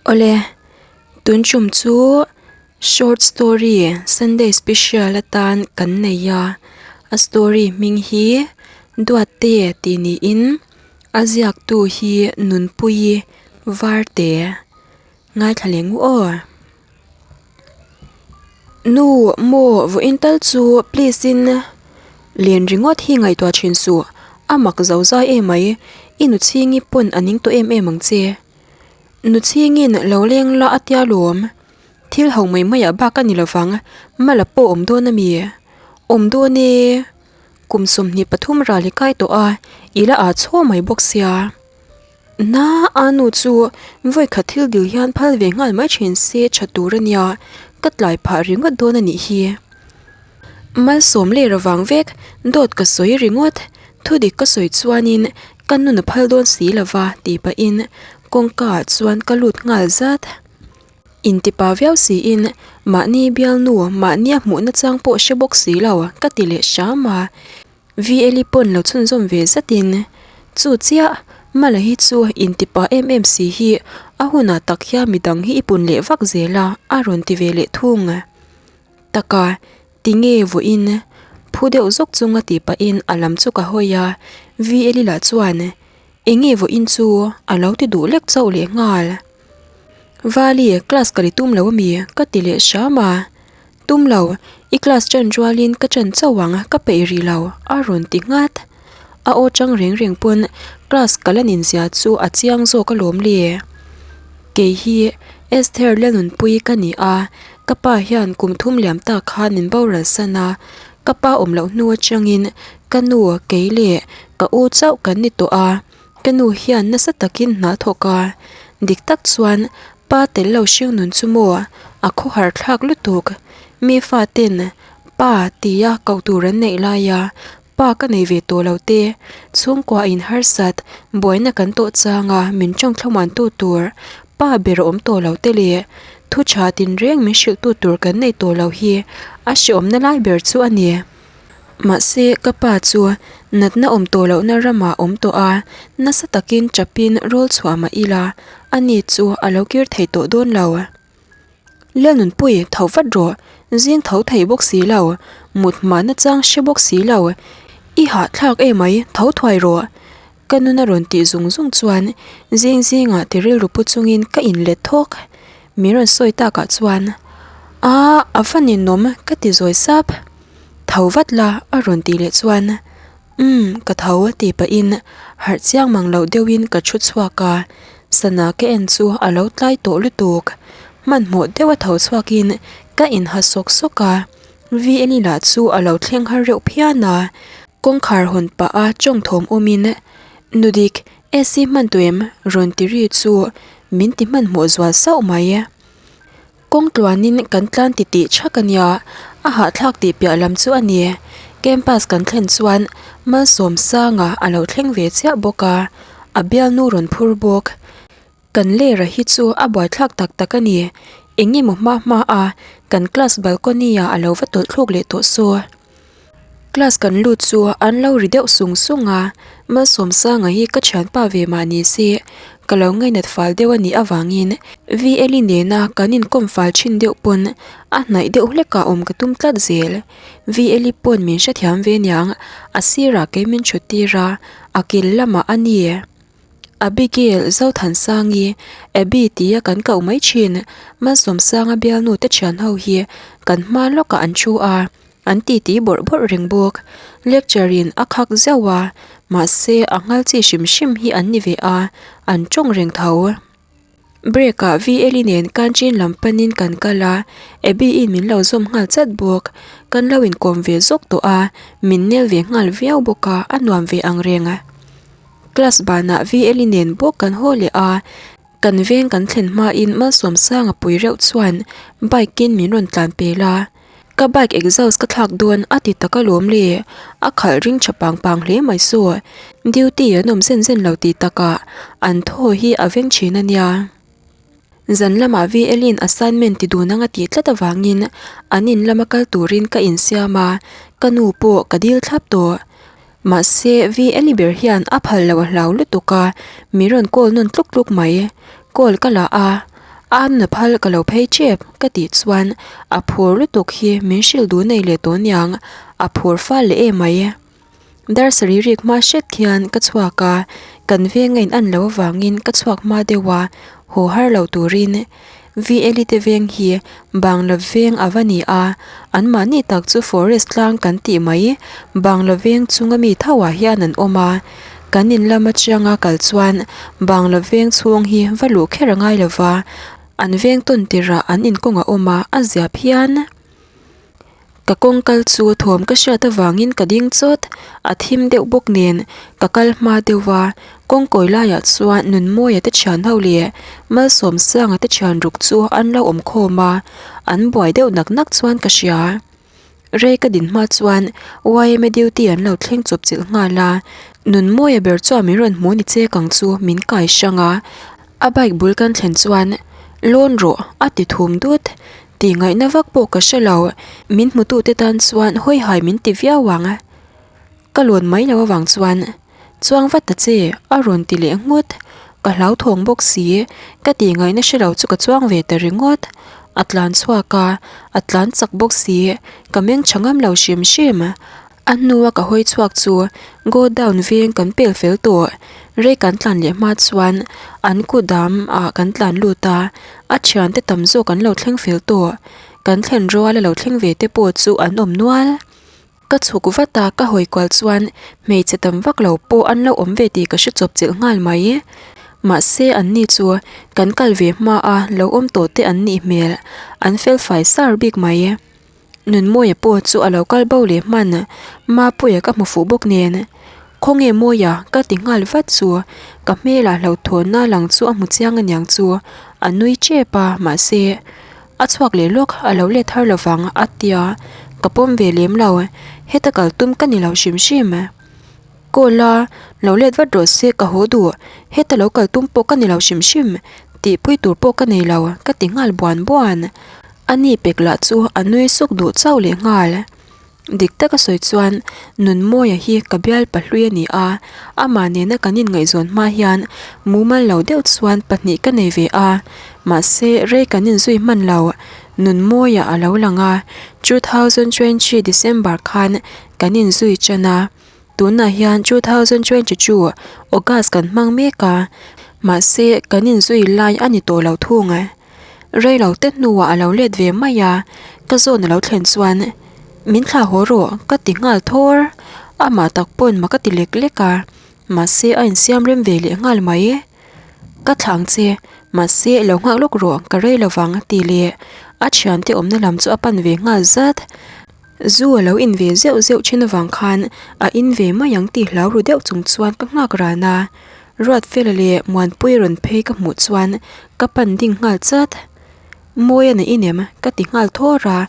Awle, tun tum chu short story Sunday special atan kan nei a, a story hming hi Duatte tih niin a ziaktu hi Nunpuii Varte ngaithla leh ngu aw. Nu maw vawiin tal chu please in len ringawt hi ngaihtuah thin suh a mak zo zai em mai i nu chhingi pawn a ning tawh em em ang che. Nu chhingin lo leng la a tia lawm thil ho mai mai ah bak a ni lovang mala pawh awm dawn a mi awm dawn e kum 23 ral i kai tawh a i la ah chhaw mai bawk sia. Na a nu chu vawikhat thil dil hian phal ve nghal mai thin se tha tur a nia, ka tlai phah ringawt dawn a nih hi. Malsawm ler avang vek dawt ka sawi ringawt, thudik ka sawi chuanin ka nun a phal dawn si lova tih pahin kawngka ah chuan ka lut nghal zat. Intipa viau siin mahni bialnu mahnia hmuhna chang pawh hre bawk si lo ka ti leh hram a. VLi pawn lo chhunzawm ve zatin, Chu chiah, Mala hi chu inti pah em em si hi a hunah tak hian midang hi i pun leh vak zel a, a rawn ti ve leh thung. Taka, tinge vawiin? Phu deuh zawk chunga tih pahin a lam chu ka hawi a, VLi lah chuan, Enge vawiin chu? a lo ti duh lek chauh leh nghal. Vali, class ka li tum lo ami? ka ti leh hram a. Tum lo, i class ṭan rualin ka ṭan chauh ang, ka peih rih lo, a rawn ti nghat. A aw chang reng reng pawn class ka la ninzia chu a chiang zawk alawm le. Kei hi Esther Lalnunpuii ka ni a, ka pa hian kum thum liam tak khan min boral san a, ka pa awm loh hnu atangin ka nu kei leh ka u chauh kan ni tawh a, ka nu hian nasa takin hna thawk a, dik tak chuan Pa tel lo hring nun chu maw a khawhar thlak lutuk. Mi faten pa tia koh tur an neih laia pa ka nei ve tawh lo te, chhungkua in harsat buaina kan tawh changa min tawngthlamuantu tur pa ber a awm tawh lo te leh thu tha tinreng min hrilhtu tur kan nei tawh lo hi a hreawmna lai ber chu a ni. Mahse, ka pa chu natna awm tawh lohna ramah awm tawh a, nasa takin chapin rawl chhuah mah ila, ani chu a lo kir thei tawh dawn lo. Lalnunpui, tho vat rawh, zing tho thei bawk si lo, mut hmahna chang hre bawk si lo, i hahthlak emai, tho thuai rawh. Ka nun a rawn tih zung zung chuan zing zingah ti rilru pu chungin ka inlet thawk. Min rawn sawi takah chuan, Aa, a va ninawm ka ti zawi sap. Tho vat la a rawn tih leh chuan, Umm, ka tho tih pahin harh chiang mang loh deuhin ka thu chhuak a, sana ka en chu a lo tlai tawh lutuk. Hmanhmawh deuha tho chhuakin ka inha sawk sawk a, VLi lah chu a lo thleng har reuh phian a. Kawngkhar hawn pah a tawng thawm awmin, Nudik, AC hman tawh em? rawn ti ri chu min ti hmanhmawh zual sauh mai. Kawng tluanin kan tlan ti tih thak a nia, a hahthlak tih piah lam chu a ni. Campus kan thlen chuan Malsawmsanga a lo thleng ve chiah bawk a, a bialnu rawn phur bawk. Kan lera hi chu a buaithlak tak tak a ni, eng emaw hma hma a kan class balcony ah a lo va tawlh thluk leh tawh saw. Class kan lut chu an lo ri deuh sung sung a, Malsawmsanga hi ka thianpa ve mah ni se ka lo ngainat fal deuh a nih avangin VLi nena kan inkawm fal thin deuh pawn a hnaih deuh hlekah awm ka tum tlat zel. VLi pawn min hrethiam ve niang, a sirah kei min thut tir a, a kil lamah a ni. Abigail Zothansangi, Abby tia kan koh mai thin, Malsawmsanga bialnu te thian ho hi kan hma lawkah an thu a, an titi bawrh bawrh reng bawk. Lecture in a khak zeuh a, mahse a nghal chi hrim hrim hi an ni ve a, an tawng reng tho. Break ah VLi nen canteen lam panin kan kal a, Abby in min lo zawm nghal chat bawk. Kan lo inkawm ve zawk tawh a, min nel ve nghal viau bawk a, a nuam ve ang reng. Class banah VLi nen bawk kan haw leh a, kan veng kan thlen hmain Malsawmsanga pui reuh chuan bike in min rawn tlan pel a, ka bike exhaust ka thlak dawn a ti tak alawm le, a khalh ring tha pang pang hle mai saw, duty an awm zen zen lo tih takah an thaw hi a veng thin a nia. Zan lamah VLin assignment ti dun anga tih tlat avangin an in lama kal turin ka insiam a, ka nu pawh ka dil thlap tawh. Mahse VLi ber hian a phal lo a hlau lutuk a, mi rawn call nawn tluk tluk mai. Call ka la a. A nuna phal ka lo phei tep ka tih chuan a phur lutuk hi min hrilh duh nei leh tawh niang, a phur fal leh em mai. Dar sarih rik hma hret khian ka chhuak a, kan veng a in an loh avangin ka chhuak hma deuh a, haw har lo turin VLE te veng hi Bangla veng a va ni a, anmahni tak chu forest tlang kan tih mai Bangla veng chunga mi thoah hian an awm a, kan in lam atanga kal chuan Bangla veng chhung hi va luh kher a ngai lova, an veng tawn tirah an inkawng a awm a, a zia phian. Ka kawng kal chu thawm ka hriat avangin ka ding chawt, a thim deuh bawk nen ka kal hma deuh a, kawng kawi laiah chuan Nunmawia te thian ho leh Malsawmsanga te thian ruk chu an lo awm khawm a, an buai deuh nak nak chuan ka hria. Rei ka din hma chuan yma duty an lo thleng chawp chilh nghal a, Nunmawia ber chuan min rawn hmu ni che kang chu min kai hrang a, a bike bul kan thlen chuan Lawn rawh a ti thum dut. Tih ngaihna vak pawh ka hre lo, min hmutute tan chuan hawihai min ti viau ang. Ka lawn mai lo avang chuan, Chuang vat ta che, a rawn ti leh nghut. Ka hlauthawng bawk si, ka tih ngaihna hre lo chu ka chuang ve ta ringawt. A tlan chhuak a, a tlan chak bawk si, ka meng tha ngam lo hrim hrim. A hnua ka hawi chhuak chu go down veng kan pel fel tawh. Rei kan tlan leh hma chuan an kut dam ah kan tlan lut a, a thiante tam zawk an lo thleng fel tawh. Kan thlen rual a lo thleng ve te pawh chu an awm nual. Ka chhuk vat a, ka hawi kual chuan hmeichhe tam vak lo pawh an lo awm ve tih ka hre chawp chilh nghal mai. Mahse anni chu kan kal ve hma a lo awm tawh te an nih hmel, an fel fai sar bik mai. Nunmawia pawh chu a lo kal bo leh hman Mapuia ka hmu fuh bawk nen Khawnge Mawia ka ti nghal vat chu ka hmelah hlauhthawnna lang chu a hmu chiang aniang chu a nui tep a mahse a chhuak leh lawk a lo let har lovang a tia ka pawm ve lem lo heta kal tum ka ni lo hrim hrim. Call a, lo let vat rawh se ka haw duh, heta lo kal tum pawh ka ni lo hrim hrim, tihpui tur pawh ka nei lo ka ti nghal buan buan. A ni pek lah chu a nui suk duh chauh leh nghal. Dik taka sawi chuan Nunmawia hi ka bial pahlui a ni a, amah nena kan inngaihzawn hma hian mumal lo deuh chuan pahnih ka nei ve a, mahse rei kan inzui hman lo, Nunmawia a lo lang a, 2020 December khan kan inzui tan a. Tunah hian 2022 August kan hmang mek a, mahse kan inzui lai a ni tawh lo thung. Rei lo te hnuah a lo let ve mai a, ka zawn a lo thlen chuan min thlah haw rawh ka ti nghal thawr. Amah tak pawn ma ka ti lek lek a, mahse a insiam rem ve leh nghal mai. Ka thlah ang che, mahse lo nghak lawk rawh ka rei lo vang tih leh a thiante awmna lam chu a pan ve nghal zat. Zu a lo in ve zeuh zeuh thin avang khan a in ve mai ang tih hlau ru deuh chung chuan ka nghak ran a, Ruatfela leh Muanpuii rawn phei ka hmuh chuan ka pan ding nghal chat. Mawi a na in em? ka ti nghal thawr a,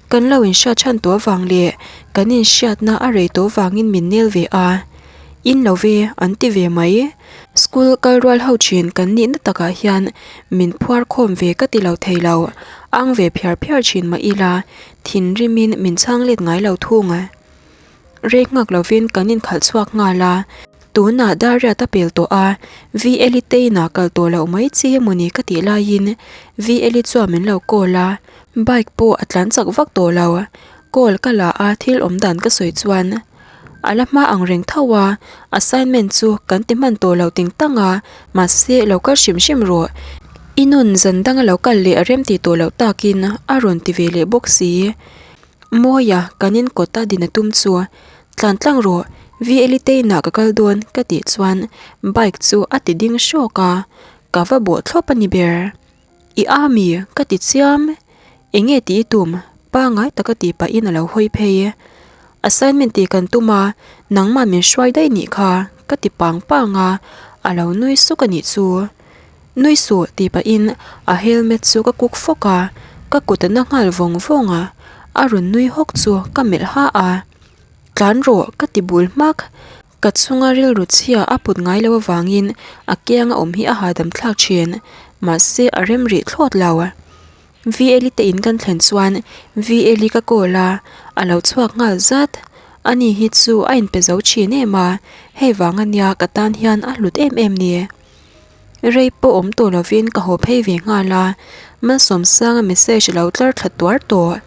kan lo inhriat chhan tawh avang leh kan inhriatna a rei tawh vangin min nel ve a, in lo ve an ti ve mai. School kal rual ho thin kan nihna takah hian min phuar khawm ve ka ti lo thei lo, ang ve phiar phiar thin mah ila Thinrimin min chhang let ngai lo thung a. Rei nghak lovin kan inkhalh chhuak nghal a, tunah Dariat a pel tawh a, VLi te inah kal tawh loh mai chi emawni ka tih laiin VLi chuan min lo call a, bike pawh a tlan chak vak tawh lo. Call ka la a thil awm dan ka sawi chuan a la hma ang reng tho a, assignment chu kan ti hman tawh lo ting tang a, mahse lo kal hrim hrim rawh. I nun zan danga lo kal leh a rem tih tawh loh takin a rawn ti ve leh bawk si. Mawia kan in kawta din a tum chu tlan tlang rawh VLi te inah ka kal dawn ka tih chuan bike chu a ti ding hrawk a, ka va bawh thlawp a ni ber. I a mi? ka ti chiam. Enge tih i tum? Pangai taka tih pahin a lo hawi phei. Assignment tih kan tum a, nangmah min hruai daih nih kha ka ti pang pang a, a lo nui suk a nih chu. Nui suh tih pahin a helmet chu ka kuk fawk a, ka kut a na nghal vawng vawng a, a rawn nui hawk chu ka melh ha a. Tlan rawh ka ti bul hmak. Ka chunga rilru chhia a put ngai lo avangin a kianga awm hi a hahdam thlak thin, mahse a rem rih thlawt lo. VLi te in kan thlen chuan VLi ka call a, a lo chhuak nghal zat. Ani hi chu a inpe zo thin em a, hei vang ania ka tan hian a hlut em em ni. Rei pawh awm tawh lovin ka haw phei ve nghal a, Malsawmsanga message lo tlar thla tuar tawh.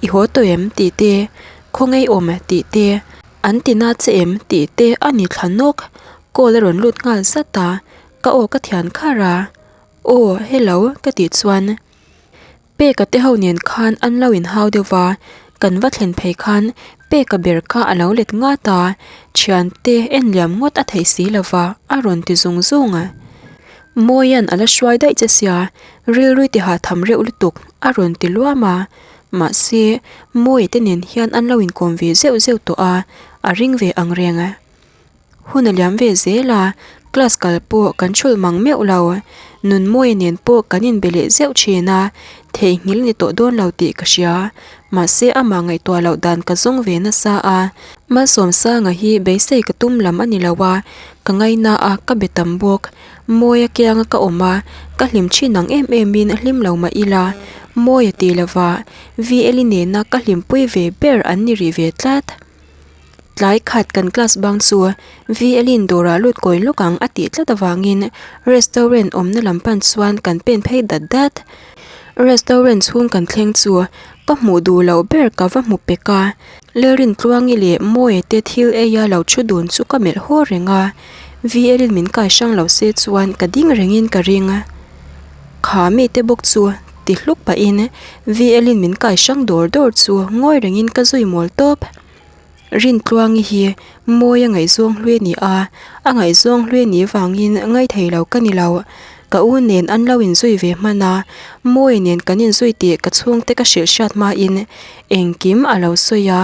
I haw tawh em? tih te, Khawngaih awm? tih te, An ti na che em? tih te a ni thla nawk. Call a rawn lut nghal zat a, ka aw ka thian khar a, Aw, hello ka tih chuan. Peka te ho nen khan an lo inhau deuh va, kan va thlen phei khan Peka ber kha a lo let ngat a, thiante en liam ngawt a theih si lo va, a rawn ti zung zung a. Mawia'n a la hruai daih che sia, rilrui tiha tham reuh lutuk a rawn ti luam a, mahse Mawia te nen hian an lo inkawm ve zeuh zeuh tawh a, a ring ve ang reng. Hun a liam ve zel a, class kal pawh kan hrulh mang meuh lo. Nunmawia nen pawh kan inbe leh zeuh thin a, theihnghilh ni tawh dawn lo tih ka hria. Mahse amah ngaihtuah loh dan ka zawng ve nasa a, Malsawmsanga hi beisei ka tum lam a ni lo a, ka ngaina a, ka be tam bawk. Mawia kianga ka awm a, ka hlim thin ang em emin hlim lo mah ila, Mawia ti lova VL-i nena ka hlimpui ve ber an ni rih ve tlat. Tlai khat kan class bang chu VL-in dawrah lut kawi lawk ang a tih tlat avangin restaurant awmna lam pan chuan kan pen phei dat dat. Restaurant chhung kan thleng chu ka hmuh duh loh ber ka va hmu pek a, Lalrintluangi leh Mawia te thil eia lo thu dun chu ka melh haw reng a, VL-in min kai hrang lo se chuan ka ding rengin ka ring. Kha mite bawk chu ti hluk pahin VL-in min kai hrang dawr dawr chu ngawi rengin ka zui mawl tawp. Rintluangi hi Mawia ngaihzawng hlui a ni a, a ngaihzawng hlui a nih vangin ngaithei lo ka ni lo. Ka u nen an lo inzui ve hman a, Mawia nen kan inzui tih ka chhungte ka hrilh hriat hmain engkim a lo sawi a,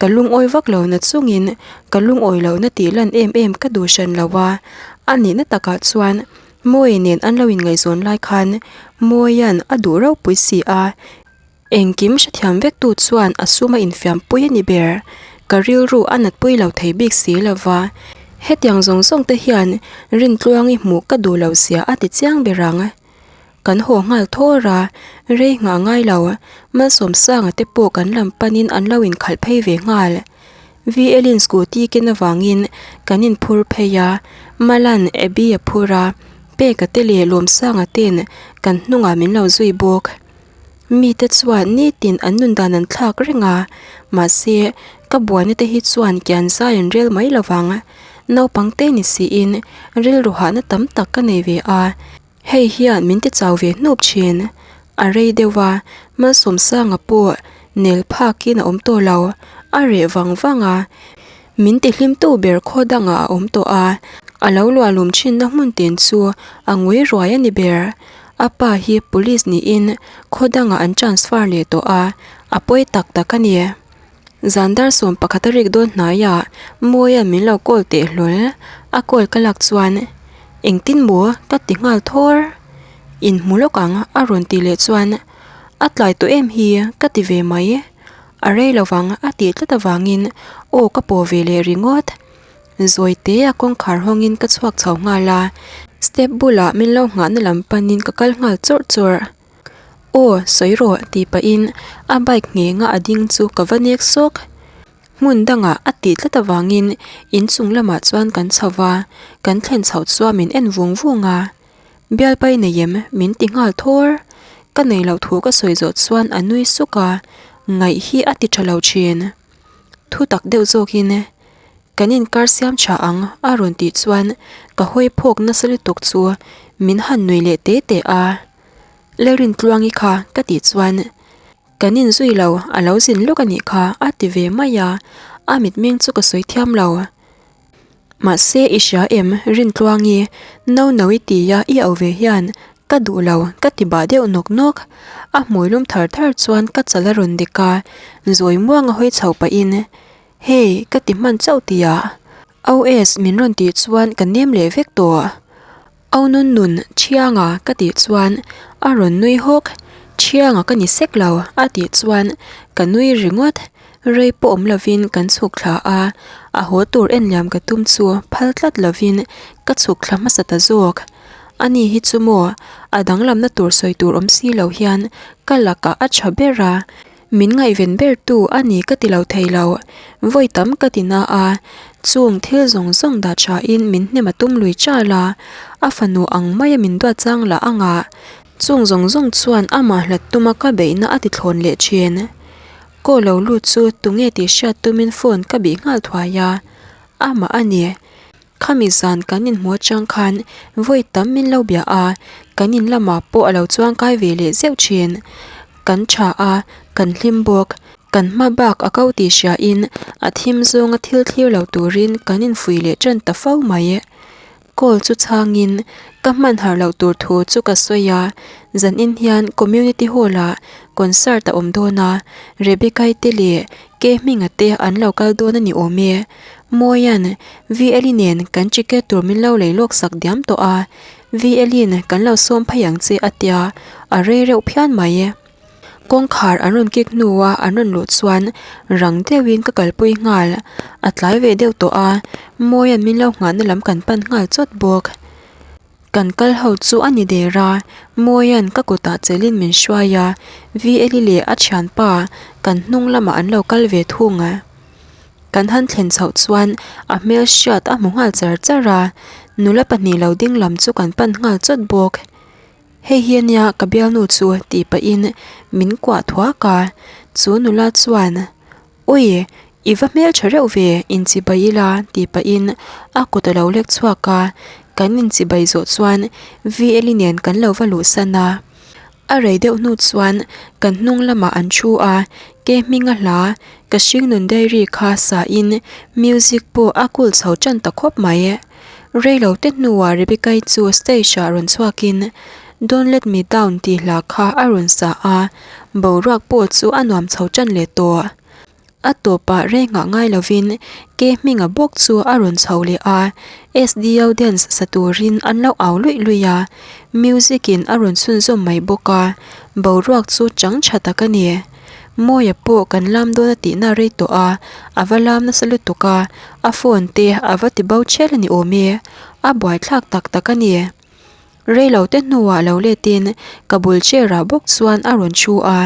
ka lungawi vak lo na chungin ka lungawi lohna tih lan em em ka duh hran lo a, a nihna takah chuan Mawia nen an lo inngaihzawn lai khan Mawia'n a duh ropui si a. Engkim hrethiam vek tu chuan a sum a infiam pui a ni ber. Ka rilru a natpui lo thei bik si lo va. Hetiang zawng zawng te hian Rintluangi hmuh ka duh lo zia a ti chiang ber ang. Kan haw nghal thawr a, rei nghah ngai lo, Malsawmsanga te pawh kan lam panin an lo inkhalh phei ve nghal. VL-in scooty ken avangin kan inphur phei a, Malan Abby a phur a, Peka te leh Lawmsanga ten kan hnungah min lo zui bawk. Mite chuan nitin an nun dan an thlak reng a, mahse ka buaina te hi chuan kian zai an rel mai lo vang. Naupang te ni siin rilru hahna tam tak ka nei ve a, hei hian min ti chau ve hnup thin. A rei deuh a, Malsawmsanga pawh nel phakin a awm tawh lo, a reh vang vang a. Min ti hlimtu ber khaw dangah a awm tawh a, a lo luahlum thinna hmun tin chu a ngui ruai a ni ber. A pa hi police niin khaw dangah an transfer leh tawh a, a pawi tak tak a ni. Zan dar 11 a rik dawn hnaiah Mawia'n min lo call teh hlawl, a call ka lak chuan engtin maw ka ti nghal thawr. Inhmu lawk ang a rawn tih leh chuan a tlai tawh em hi ka ti ve mai. A rei lovang a tih tlat avangin aw ka paw ve leh ringawt. Zawi te a kawngkhar hawngin ka chhuak chho nghal a, step bulah min lo nghahna lam panin ka kal nghal chawrh chawrh. Aw sawi rawh tih pahin a bike nghenga a ding chu ka va nek sawk. Hmun dangah a tih tlat avangin inchung lamah chuan kan chho va, kan thlen chhoh chuan min en vung vung a. Bialpai nei em? Min ti nghal thawr. Ka nei loh thu ka sawi zawh chuan a nui suk a, ngaih hi a ti tha lo thin. Thu tak deuh zawkin kan inkar siam tha ang a rawn tih chuan ka hawi phawk nasa lutuk chu min han nui leh te te a. Lalrintluangi kha ka tih chuan kan inzui lo a lo zin lawk a nih kha a ti ve mai a, a mitmeng chu ka sawi thiam lo. Mahse i hria em Rintluangi, no no i ti a i auh ve hian ka duh lo ka ti bah deuh nawk nawk. A hmui lum thar thar chuan ka chal a rawn dik a, zawi muang a hawi chho pahin Hey ka ti hman chauh tih ah OS min rawn tih chuan ka nem leh vek tawh. Au nun nun Thianga ka tih chuan a rawn nui hawk, Thianga ka ni sek lo a tih chuan ka nui ringawt, rei pawh awm lovin kan chhuk thla a, a haw tur en liam ka tum chu phal tlat lovin ka chhuk thla hmasa ta zawk. Ani hi chu maw a danglamna tur sawi tur awm si lo hian ka lakah a tha ber a, Min ngaihven ber tu a ni ka ti lo thei lo. Vawi tam ka ti na a. Chung thil zawng zawng dah tha in min hnem a tum lui chal a, a fanu ang maia min duat chang lah a ngah. Chung zawng zawng chuan amah hlat tuma ka beihna a ti thlawn leh thin. Call lo lut chu tunge tih hriat tumin phone ka bih nghal thuai a, amah a ni. Khami zan kan inhmu atang khan vawi tam min lo bia a, kan in lamah pawh a lo chuang kai ve leh zeuh thin. Kan tha a, kan hlim bawk. Kan hma bak a ko tih hriain a thim zawnga thil thlir lo turin kan infuih leh tan ta fo mai. Call chu chhangin ka hman harh loh tur thu chu ka sawi a, zanin hian community hall ah concert a awm dawn a, Rebecca-i te leh Ke Hminga te an lo kal dawn a ni awm e. Mawia'n VL-i nen kan ticket tur min lo lei lawk sak diam tawh a, VL-in kan lo sawm phei ang che a tia, a rei reuh phian mai. Kawngkhar an rawn kik hnua an rawn luh chuan rang deuhin ka kalpui nghal, a tlai ve deuh tawh a, Mawia'n min lo nghahna lam kan pan nghal chawt bawk. Kan kal ho chu a ni der a, Mawia'n ka kutah chelin min hruai a, VL-i leh a thianpa kan hnung lamah an lo kal ve thung a. Kan han thlen chhoh chuan a hmel hriat a hmu nghal char char a, nula pahnih lo ding lam chu kan pan nghal chawt bawk. Hei hi ania ka bialnu chu tih pahin min kuah thuak a, chu nula chuan Ui, i va hmeltha reuh ve, inchibai ila tih pahin a kut a lo lek chhuak a, kan inchibai zawh chuan VL-i nen kan lo va luhsan a. A rei deuh hnu chuan kan hnung lamah an thu a, ke hminga hla ka hringnun diary kha sain music pawh a kul chho tan ta khawp mai. Reilo te hnuah Rebecca-i chu stage ah rawn chhuakin Don't let me down tih hla kha a rawn sa a, boruak pawh chu a nuam chho tan leh tawh. A tawpah rei nghah ngai lovin ke hminga bawk chu a rawn chho leh a, SDO dance sa turin an lo au luih luih a, music in a rawn chhunzawm mai bawk a, boruak chu chang tha tak a ni. Mawia pawh kan lam dawn a tihna rei tawh a, a va lam nasa lutuk a, a phone te a va ti bo ṭhial a ni awm e, a buaithlak tak tak a ni. Reilo te hnuah lo letin ka bul chair ah bawk chuan a rawn thu a.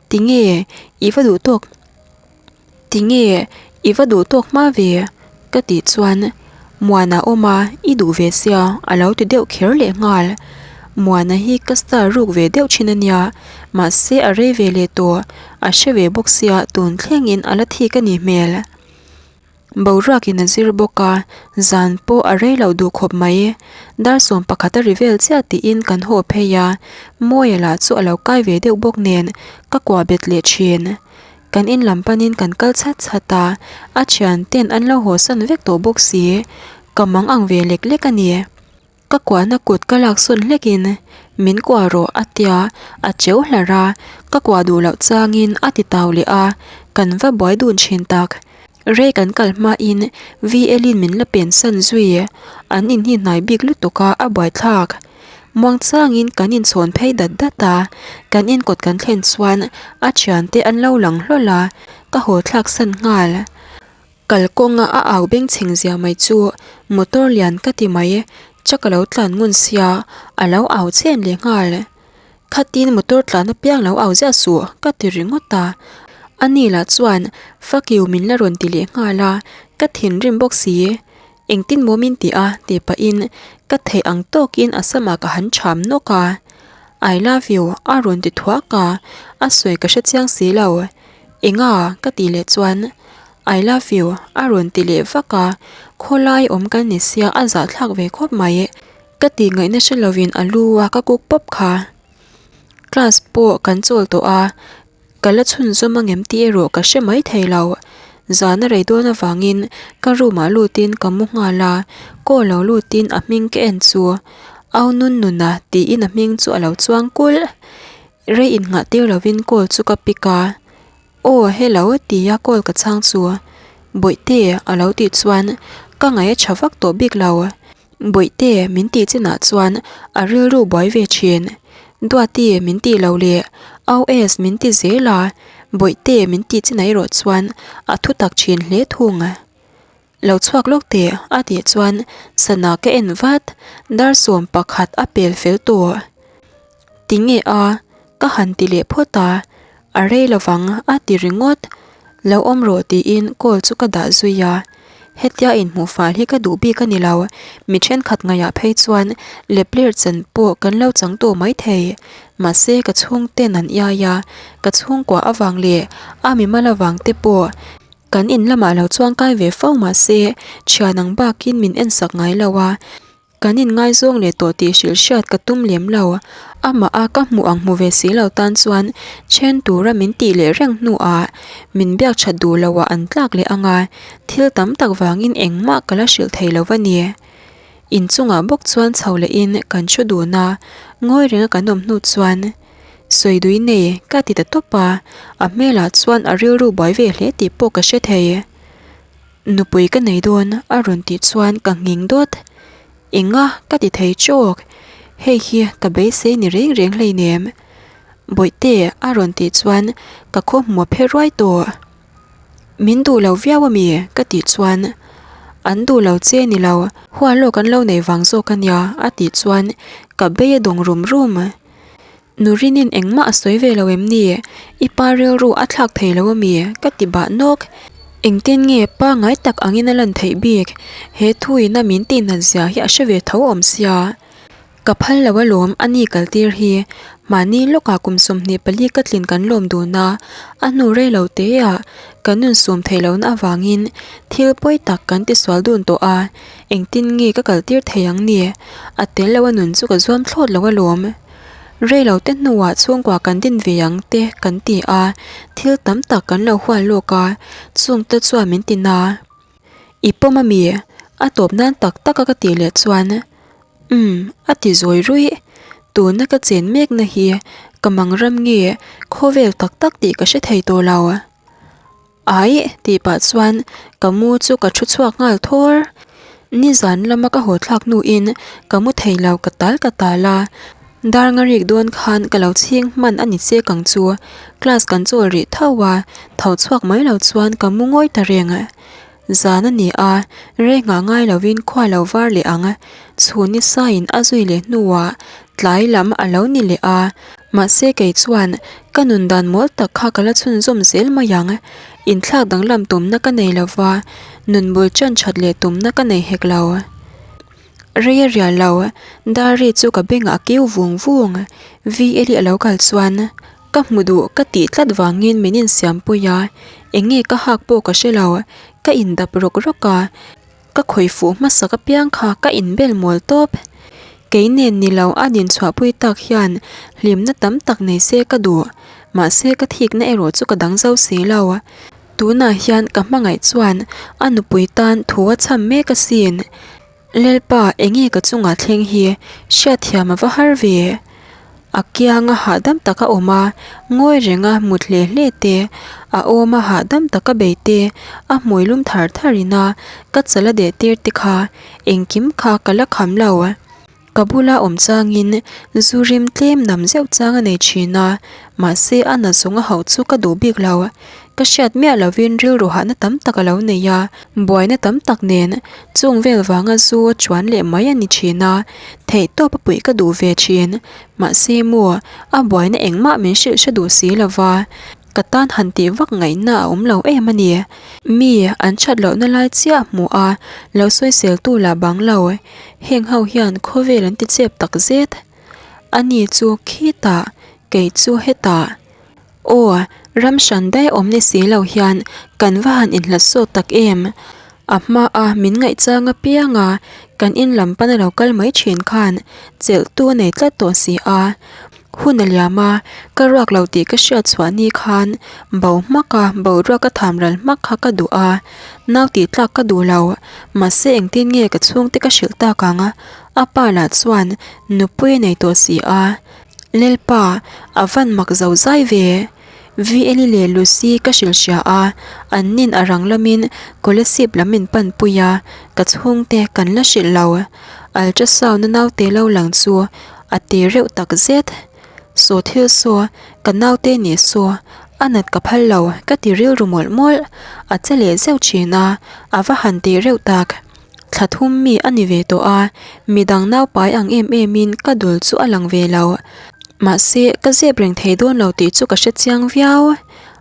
Tinge i va duh tawk Tinge i va duh tawk hma ve? Ka tih chuan Muana awm a i duh ve sia a lo ti deuh kher leh nghal. Muana hi ka star ruk ve deuh thin a nia mahse a rei ve leh tawh a hre ve bawk sia tun thlengin a la thik a nih hmel. Boruakin a zir bawk a, zan pawh a rei loh duh khawp mai. Dar 11 a ri vel chiah tiin kan haw phei a, Mawia lah chu a lo kai ve deuh bawk nen ka kuah bet leh thin. Kan in lam panin kan kal chhat chhat a, a thian ten an lo haw san vek tawh bawk si. Ka mang ang ve lek lek a ni. Ka kuahna kut ka lak sawn hlekin min kuah rawh a tia, a cheu hlarh a, ka kuah duh loh changin a ti tau leh a, kan va buai dun thin tak. Rei kan kal hmain VL-in min la pen san zui, an inhi hnai bik lutuk a, a buaithlak. Muangchangin kan inchhawn phei dat dat a, kan inkawt kan thlen chuan a thiante an lo lang hlawl a, ka haw thlak san nghal. Kalkawnga a au bengchheng zia mai chu motor lian ka ti mai, truck a lo tlan ngun sia, a lo au chen leh nghal. Khatin motor tlan apiang lo au ziah suh ka ti ringawt a, ani lah chuan fuck you min la rawn ti leh nghal a, ka thinrim bawk si. Engtin maw min ti a tih pahin ka theih ang tawkin a samah ka han cham nawk a, I love you a rawn ti thuak a, a sawi ka hre chiang si lo. Enga? ka tih leh chuan I love you a rawn ti leh vak a, khawlai awm kan ni sia a zahthlak ve khawp mai. Ka tih ngaihna hre lovin a lu a ka kuk pawp kha. Class pawh kan chawl tawh a, ka la chhunzawm angem tih erawh ka hre mai thei lo. Zan a rei dawn avangin ka room ah lutin ka mu nghal a, call lo lutin a hming ka en chu Au Nun Nuna tiin a hming chu a lo chuang kulh. Rei innghah tir lovin call chu ka pick a, Aw hello tia call ka chhang chu Bawihte a lo tih chuan ka ngaih a tha vak tawh bik lo. Bawihte min tih chinah chuan a rilru buai ve thin. Duati min tih lo leh Au Es min ti zel a, Bawihte min tih chinah erawh chuan a thutak thin hle thung. Lo chhuak lawk teh a tih chuan sana ka en vat, dar 11 a pel fel tawh. Tinge a? Ka han ti leh phawt a, a rei lovang a ti ringawt. Lo awm rawh tiin call chu ka dah zui a. Hetia inhmuh fal hi ka duh bik a ni lo. Mi thenkhat ngaihah phei chuan lepler chen pawh kan lo chang tawh maithei. Mahse ka chhungten an iai a, ka chhungkua avang leh a mimal avang te pawh kan in lamah lo chuang kai ve fo mahse thian ang bakin min ensak ngai lo a. Kan inngaizawng leh tawh tih hrilh hriat ka tum lem lo. Amah a ka hmuh ang hmu ve si lo tan chuan then tura min tih leh reng hnuah min biak that duh loh ah an tlak leh ang a, thil tam tak vangin engmah ka la hrilh thei lo va ni. Inchungah bawk chuan chho lehin kan thu dun a, ngawi renga kan awm hnu chuan Sawidui nei ka ti ta tawp a, a hmelah chuan a rilru buai ve hle tih pawh ka hre thei. Nupui ka nei dawn a rawn tih chuan ka nghing dawt. Enga ka ti thei chawk. Hei hi ka beisei ni reng reng hleinem. Bawihte a rawn tih chuan ka khaw hmuh a phe ruai tawh. Min duh lo viau ami ka tih chuan an duh lo che ni lo hual lawk an lo nei vang zawk ania a tih chuan ka bei a dawng rum rum. Nurinin engmah a sawi ve lo em ni? I pa rilru a thlak thei lo ami? Ka ti bah nawk. Engtin nge pa ngai tak angin a lan theih bik? He thuina min tihnat zia hi a hre ve tho awm sia. Ka phal lo alawm a ni kaltir hi. Mahni lawkah kum 24 ka tlin kan lawm dun a, a hnu rei lo teah kan nun sum theih lohna avangin thil pawi tak kan tisual dun tawh a, engtin nge ka kaltir thei ang ni? A tel lo a nun chu ka zuam thlawt lo alawm. Rei lo te hnuah chhungkua kan din ve ang te kan ti a, thil tam tak kan lo hual lawk a, chungte chuan min ti na. I pawm a mi? A tawp nan tak tak a ka tih leh chuan Umm a ti zawi ruih. Tuna ka chen mekna hi ka mang ram nge khawvel tak tak tih ka hre thei tawh lo. Aih tih pah chuan ka mu chu ka thu chhuak nghal thawr. Nizan lama ka haw thlak hnuin ka mu thei lo ka tal ka tal a, dar nga rik dawn khan ka lo chhing hman a ni chek ang chu. Class kan chawl rih tho a, tho chhuak mai lo chuan ka mu ngawi ta reng. Zan a ni a, rei nghah ngai lovin khua lo var leh ang. Chhun ni saiin a zui leh hnuah tlai lam a lo ni leh a, mahse kei chuan ka nun dan mawl tak kha ka la chhunzawm zel mai ang. Inthlak danglam tumna ka nei lo va, nun bul ṭan ṭhat leh tumna ka nei hek lo. Rei a rial lo, Dari chu ka bengah a kiu vung vung. VL-i a lo kal chuan Ka hmu duh ka tih tlat vangin min insiampui a, eng nge ka hak pawh ka hre lo, ka indap rawk rawk a, ka khawih fuh hmasak apiang kha ka inbel mawl tawp. Kei nen ni lo a dinchhuahpui tak hian hlimna tam tak nei se ka duh, mahse ka thikna erawh chu ka dang zo si lo. Tunah hian ka hmangaih chuan a nupui tan thu a chham mek asin. Lalpa, enge ka chungah thleng hi hriatthiam a va har ve? A kianga hahdam taka awm a, ngawi renga mut hle hle te, a awma hahdam taka bei te, a hmui lum thar thar ina ka chal a deh tir te kha engkim kha ka la kham lo. Ka bula awm changin zu rim tlem nam zeuh chang a nei thin a, mahse a na zawng a hauh chu ka duh bik lo. Ka hriat miah lovin rilru hahna tam tak a lo nei a, buaina tam tak nen chung vel vanga zu a chuan leh mai a ni thin a, theihtawp a puih ka duh ve thin. Mahse maw, a buaina engmah min hrilh hre duh si lova, ka tan han tih vak ngaihna a awm lo em a ni. Mi an that lohna lai chiah hmuh a, lo sawiseltu lah bang lo. Heng ho hian khawvel an ti chep tak zet. Ani chu khitah, kei chu hetah. Aw, ram hran daih awm ni si lo hian kan va han inhlat sawt tak em? A hmaa min ngaihchang apiang a, kan in lam pana lo kal mai thin khan chelhtu a nei tlat tawh si a. Hun a liam a, ka ruak lo tih ka hriat chhuah ni khan bo hmak a, boruak a tham ral hmak kha ka duh a, nau tih tlak ka duh lo. Mahse engtin nge ka chhungte ka hrilh tak ang? A pa lah chuan nupui a nei tawh si a. Lalpa, a van mak zo zai ve. VLi leh Lucy ka hrilh hria a, an nin a rang lamin Kolasib lam min pan pui a, ka chhungte kan la hrilh lo. Ultrasound a naute lo lang chu a ti reuh tak zet. Saw thil saw, ka naute nih saw, a nat ka phal lo ka ti rilru mawlh mawlh. A che leh zeuh thin a, a va han ti reuh tak. Thla thum mi a ni ve tawh a, midang naupai ang em em in ka dul chu a lang ve lo. Mahse, ka zep reng thei dawn lo tih chu ka hre chiang viau.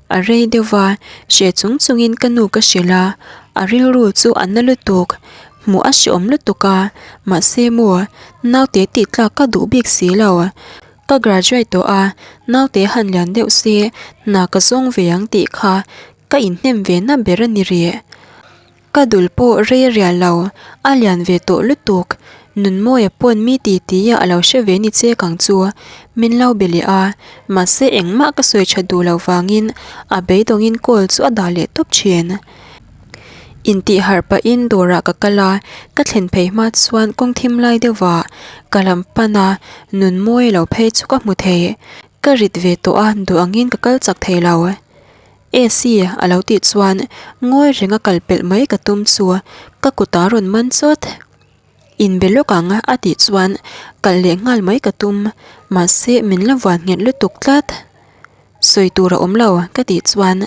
A rei deuh va, hre chung chung in ka nu ka hrilh a. A rilru chu a na lutuk, hmuh a hreawm lutuk a, mahse maw naute tih tlak ka duh bik si lo. Ka graduate tawh a, naute han lian deuh se hna ka zawng ve ang tih kha ka inhnem ve na ber a ni rih. Ka dul pawh rei a rial lo, a lian ve tawh lutuk. Nunmawia pawn mi ti tia a lo hre ve ni che kang chu min lo be leh a, mahse engmah ka sawi tha duh lo vangin a beidawngin call chu a dah leh tawp thin. Intih harh pahin dawrah ka kal a, ka thlen phei hma chuan kawng thim lai deuhah ka lam pan a, Nunmawia lo phei chu ka hmu thei. Ka rit ve tawh a, duh angin ka kal chak thei lo. AC a lo tih chuan ngawi renga kal pelh mai ka tum chu ka kut a rawn man chawt. Inbe lawk ang a tih chuan kal leh nghal mai ka tum mahse min la vuan nghet lutuk tlat. Sawi tur a awm lo ka tih chuan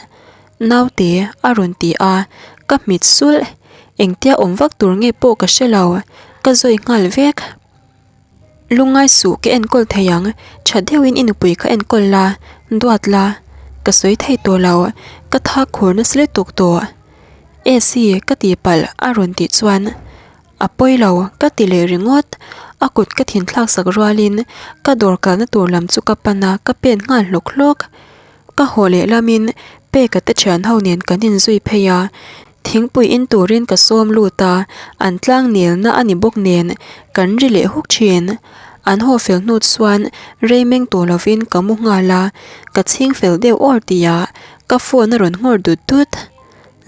naute a rawn ti a, ka hmit sulh. Engtia awm vak tur nge pawh ka hre lo, ka zawi nghal vek. Lungngai suh ka enkawl thei ang, tha deuhin i nupui kha enkawl la, duat la, ka sawi thei tawh lo, ka thak khur nasa lutuk tawh. Esi ka tih palh a rawn tih chuan a pawi lo ka ti leh ringawt, a kut ka thinthlak sak rualin ka dawr kalna tur lam chu ka pan a, ka pen nghal hlawk hlawk. Ka haw leh lamin Peka te thian ho nen kan inzui phei a, thingpui in turin ka sawm lut a, an tlang nelna a ni bawk nen kan ri leh huk thin. An haw fel hnu chuan rei meng tawh lovin ka mu nghal a, ka chhing fel deuh awr tihah ka phone a rawn nghawr dut dut.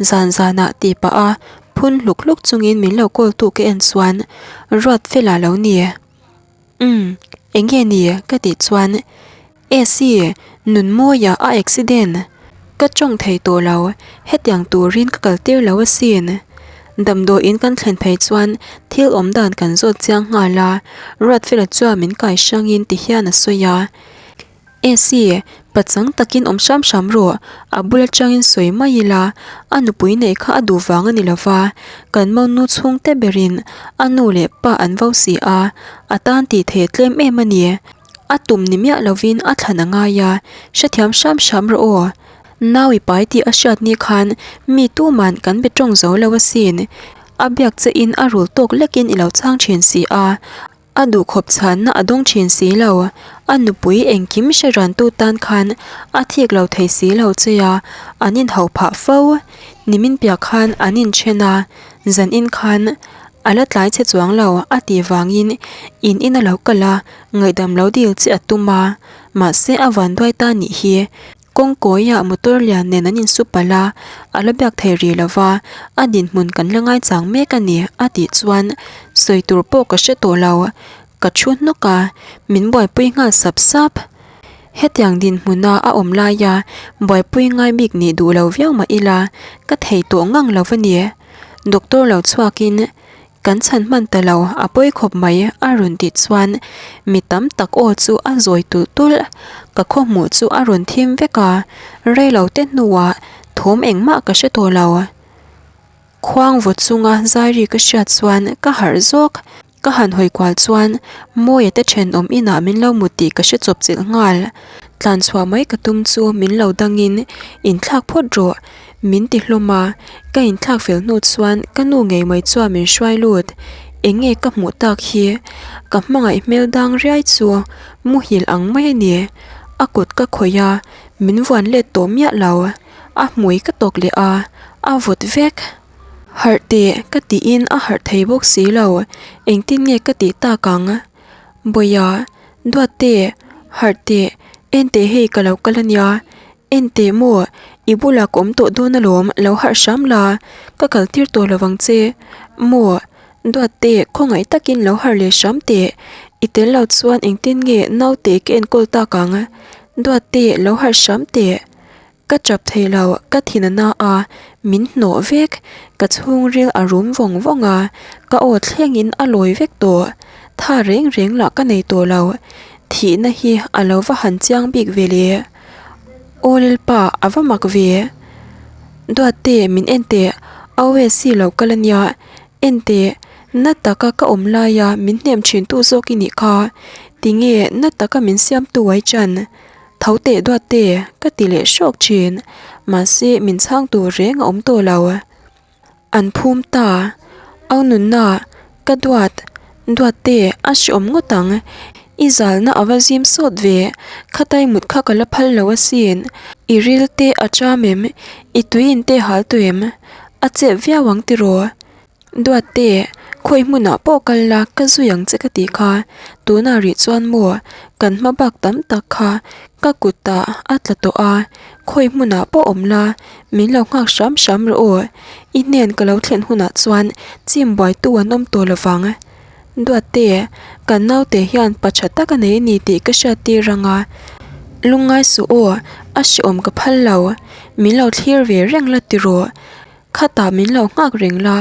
Zan zanah tih pah a phun hluk hluk chungin min lo call tu ka en chuan Ruatfela lo ni. Umm, eng nge ni? ka tih chuan Esi, Nunmawia a accident. Ka tawng thei tawh lo, hetiang turin ka kal tir lo asin. Damdawiin kan thlen phei chuan thil awm dan kan zawt chiang nghal a, Ruatfela chuan min kai hrangin ti hian a sawi a. Esi, pachang takin awm hram hram rawh, a bul atangin sawi mai ila, a nupui neih kha a duh vang a ni lova, kan monu chhungte berin a nu leh pa an vo si a, a tan tih theih tlem em a ni. A tum ni miah lovin a thlan a ngai a, hrethiam hram hram rawh aw. Nau i pai tih a hriat ni khan mi tuman kan be tawng zo lo asin, a biak che in a rul tawk lekin i lo chhang thin si a, A duhkhawp chhanna a dawng thin si lo. A nupui engkim hre rantu tan khan a thik lo thei si lo che a, an inhauh phah fo. Nimin piah khan an inthen a, zanin khan a la tlai che chuang lo a tih vangin in in a lo kal a, ngaihdam lo dil che a tum a, mahse a vanduai ta nih hi. Kawngkawiah motor lian nen an insu palh a, a la biak thei rih lo va, a dinhmun kan la ngaichang mek a ni a tih chuan sawi tur pawh ka hre tawh lo, ka thu hnawk a, min buaipui nghal sap sap. Hetiang dinhmuna a awm laia buaipui ngai bik nih duh lo viau mah ila ka thei tawh ngang lo a ni. Doctor lo chhuakin Kan chhan hman ta lo, a pawi khawp mai a rawn tih chuan mi tam tak aw chu a zawi tulh tulh. Ka khawhmuh chu a rawn thim vek a, rei lo te hnuah thawm engmah ka hre tawh lo. Khuang vaw chunga zai ri ka hriat chuan ka harh zawk. Ka han hawi kual chuan Mawia te thenawm inah min lo mut tih ka hre chawp chilh nghal. Tlan chhuah mai ka tum chu min lo dangin inthlak phawt rawh. Min ti hlawm a, ka inthlak fel hnu chuan ka nu ngei mai chuan min hruai lut. Eng nge ka hmuh tak hi? Ka hmangaih hmel dang riai chu muhil ang mai a ni. A kut ka khawih a, min vuan let tawh miah lo. A hmui ka tawk leh a, a vawt vek. Harh teh ka tiin a harh thei bawk si lo. Engtin nge ka tih tak ang? Bawia, Duatte, harh teh, enteh hei ka lo kal a nia. Enteh maw, i bulah ka awm tawh dawn alawm, lo harh hram la, ka kal tir tawh lo vang che. Maw, Duatte, khawngaih takin lo harh leh hram teh, i tel lo chuan engtin nge naute ka enkawl tak ang? Duatte, lo harh hram teh. Ka chap thei lo, ka thin a na a, min hnawh vek, ka chhungril a rum vawng vawng a, ka aw thlengin a lawi vek tawh. Tha reng reng lah ka nei tawh lo, thihna hi a lo va han chiang bik ve le. Aw Lalpa a va mak ve. Duatte min en teh OSC lo kal a nia en teh na taka ka awm laia min hnem thin tu zawk i nih kha tinge na taka min siam tu ai chan tho teh Duatte ka ti leh hrawk thin mahse min chhang tur reng a awm tawh lo. An phum ta. Au nunna, ka duat, duatte a hreawm ngawt ang. I zalna a va zim sawt ve, khatai mut kha ka la phal lo asin. I ril te a cham em? I tui in te hal tawh em? A chep viau ang tiraw? Duatte, khawi hmunah pawh kal la, ka zui ang che ka tih kha. Tunah rih chuan maw, kan hma bak tam tak kha ka kutah a tla tawh a, khawi hmunah pawh awm la, min lo nghak hram hram rawh aw. I hnen ka lo thlen hunah chuan chim buaitu an awm tawh lo vang. Duatte, kan naute hian pa tha tak a nei a ni tih ka hriat tir ang a. Lungngai suh aw, a hrehawm ka phal lo. Min lo thlir ve reng la tiraw. Khatah min lo nghak reng la,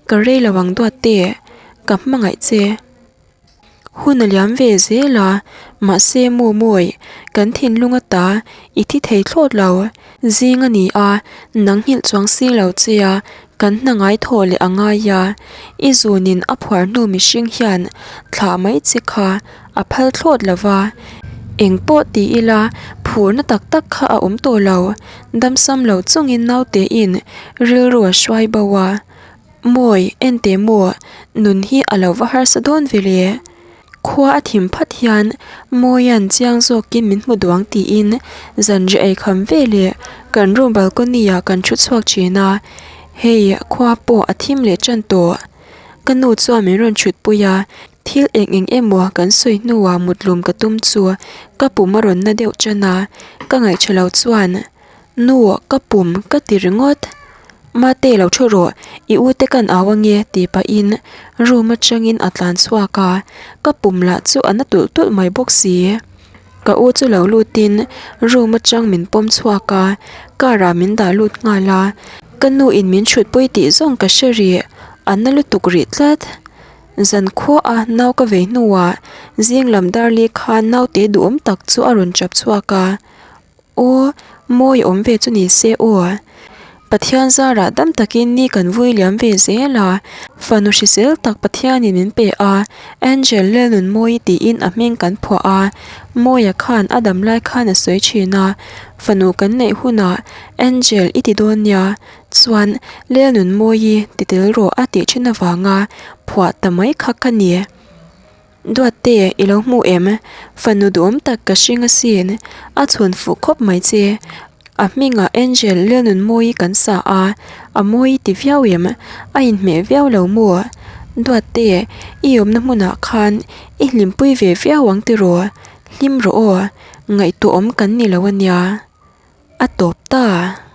ka rei lo ang duat te, ka hmangaih che. Hun a liam ve zel a, mahse maw mawi, kan thinlung ata i thi thei thlawt lo. Zing a ni a, nang nghilh chuang si lo che a, kan hna ngai thaw leh a ngai a. I zunin a phuar hnu mihring hian thlah mai che kha a phal thlawt lo va. Eng pawh ti ila, phurna tak tak kha a awm tawh lo. Damsam lo chungin nautein rilru a hruai bo a, Mawi, enteh maw, nun hi a lo va harsa dawn ve le. Khua a thim phat hian Mawia'n chiang zawkin min hmu duang tiin zanriah ei kham ve leh kan room balcony ah kan thu chhuak thin a, hei khua pawh a thim leh tan tawh. Ka nu chuan min rawn thutpui a, Thil eng eng emaw kan sawi hnuah mutlum ka tum chu ka pum a rawn na deuh tan a, ka ngaihṭha lo chuan, Nu, ka pum ka ti ringawt. Mate lo thu rawh, i u te kan au ange tih pahin room atangin a tlan chhuak a, ka pum lah chu a na tulh tulh mai bawk si. Ka u chu lo lutin room atang min pawm chhuak a, car ah min dah lut nghal a, ka nu in min thutpui tih zawng ka hre rih, a na lutuk rih tlat. Zan khuaha nau ka vei hnuah zing lam darli khan naute duhawm tak chu a rawn chap chhuak a, Aw, mawi awm ve chu ni se aw. Pathian zarah dam takin ni kan vui liam ve zel a, fanu hrisel tak Pathianin min pe a, Angel Lalnunmawi tiin a hming kan phuah a, Mawia khan a dam lai khan a sawi thin a, fanu kan neih hunah Angel i ti dawn nia, Chuan Lelnunmawii ti tel rawh a tih thin avanga phuah ta mai kha ka ni. Duatte i lo hmu em? Fanu duhawm tak ka hring asin. A chhun fuh khawp mai che. A hmingah Angel Lelnunmawii kan sa a, a mawi ti viau em? A inhmeh viau lo maw? Duatte, i awmna hmunah khan i hlimpui ve viau ang tiraw? Hlim rawh aw, ngaihtuahawm kan ni lo ania. A tawp ta.